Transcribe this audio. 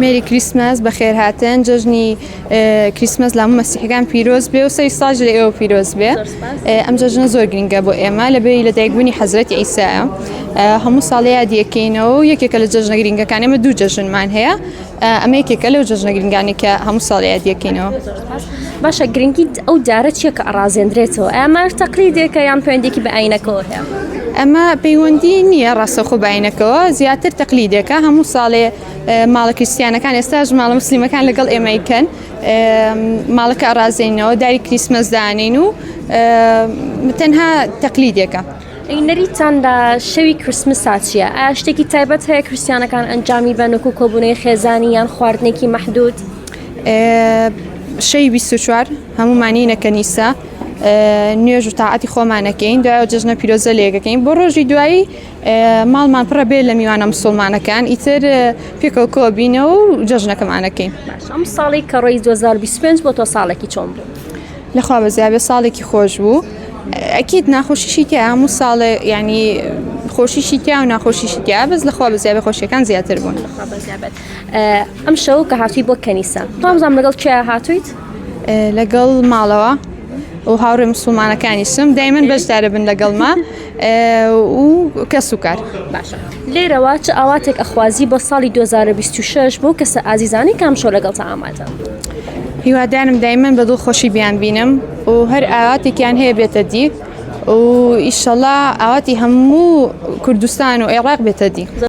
Merry Christmas بەخێرهاتن جەژنی کریسمەس لە هەموو مەسیحەکان پیرۆز بێ و سەری ساڵیش لە ئێوە پیرۆز بێ ئەم جەژنە زۆر گرنگە بۆ ئێمە لە بێری لەدایکبوونی حەزرەتی ئیسایە هەموو ساڵی یادیەکەینەوە و یەکێکە لە جەژنە گرنگەکان ئێمە دوو جەژنمان هەیە ئەمە یەکێکە لەو جەژنە گرنگانی کە هەموو ساڵی یادیەکەینەوە. باشە گرنگی ئەو دارە چییە کە ئەڕازێندرێتەوە ئەمە تەقلیدێکە یان پەیوەندێکی بە ئاینەکەەوە هەیە؟ ئەمە پەیوەندی نییە ڕاستەخۆ بە ئاینەکەوە زیاتر تەقلیدێکە هەموو ساڵێ ماڵە کریستیانەکان ئێستاش ماڵە مسلیمەکان لەگەڵ ئێمەی کەن ماڵەکە ئەڕازێنەوە داری کریسمەس دانین و تەنها تەقلیدێکە. ئەی نەریتان لە شەوی کریسمسا چییە؟ ئایا شتێکی تایبەت هەیە کریسیانەکان ئەنجامی بەن وەکو کۆبوونەوەی خێزانی یان خواردنێکی مەحدود؟ شەوی 24 هەمومانینە کەنیسە نوێژ و تاعەتی خۆمانەکەین دوای جەژنە پیرۆزە لێگەکەین بۆ ڕۆژی دوایی ماڵمان پڕە بێ لە میوانە مسوڵمانەکان ئیتر پێکەوە کۆبینەوە و جەژنەکەمانەکەین. باش ئەم ساڵی کە ڕۆی 2025 بۆ تۆ ساڵێکی چۆن بوو؟ لەخوا بەزیابێ ساڵێکی خۆش بوو ئەکید ناخۆشیشی تیا هەموو ساڵێ ینی خۆشیشی تیا و ناخۆشیشی تیا بەس لەخوا بەزیابێ خۆشیەکان زیاتر بوون. لەخوا بەزیابێت ئەم شەو کە هاتووی بۆ کەنیسە تامزام لەگەڵ کێ هاتوویت؟ لەگەڵ ماڵەوە و هاوڕێ مسلمانەکانیشم دایمەن بەشدارە بن لەگەڵما و کەس و کار. باشە لێرەوە چ ئاواتێک ئەخوازی بۆ ساڵی 2026 بۆ کەسە ئازیزانی کام شەو لەگەڵتا ئامادەن؟ هیوادارم دایمەن بە دڵخۆشی بیان بینم و هەر ئاواتێکیان هەیە بێتە دی و ئیشەڵا ئاواتی هەموو کوردستان و عێراق بێتە دی.